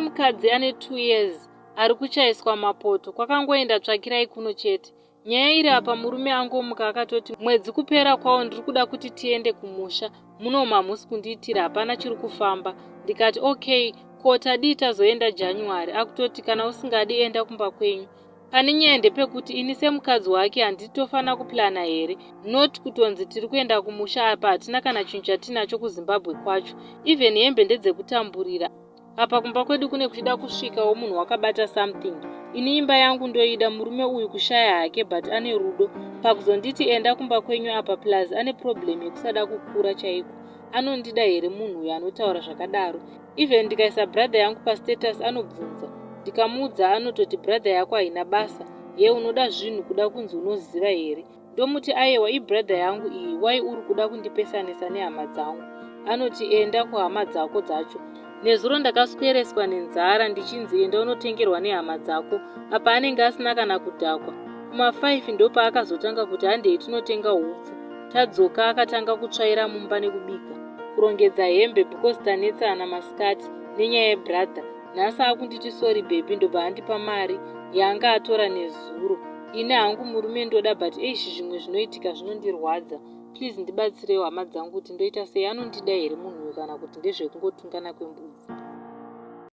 mukadzi ane 2 years ari kuchaiswa mapoto kwakangoenda tsvakirai kuno chete. Nyaya iri apa murume angomuka akatoti mwedzi kupera kwawo ndiri kuda kuti tiende kumusha muno hamusi kundiitira hapana chiri kufamba. Ndikati okay ko tadii tazoenda January akutoti kana usingadi enda kumba kwenyu. Pane nyaya ndepekuti ini semukadzi wake handiti tofanira kuplana here not kutonzi tiri kuenda kumusha apa hatina kana chinhu chatinacho kuZimbabwe kwacho even hembe ndedzekutamburira apa kumba kwedu kune kuchida kusvikawo munhu wakabata something ini imba yangu ndoida murume uyu kushaya hake but ane rudo pakuzonditi enda kumba kwenyu apa plus ane problem yekusada kukura chaiko anondida here munhu uyu anotaura zvakadaro even ndikaisa brother yangu pastatus anobvunza ndikamuudza anototi brother yako haina basa ye unoda zvinhu kuda kunzi unoziva here ndomuti aiwa ibrother yangu iyi wai uri kuda kundipesanisa nehama dzangu anoti enda kuhama dzako dzacho nezuro ndakaswereswa nenzara ndichinzi enda unotengerwa nehama dzako apa anenge asina kana kudhakwa kuma5 ndopaakazotanga kuti handei tinotenga hupfu tadzoka akatanga kutsvaira mumba nekubika kurongedza hembe because tanetsana masikati nenyaya yebrother nhasi akunditi sorry baby ndobva andipa mari yaanga atora nezuro ini hangu murume ndoda but eish zvimwe zvinoitika zvinondirwadza please ndibatsirewo hama dzangu kuti ndoita sei anondida here munhu uyu kana kuti ndezvekungotungana kwembudzi.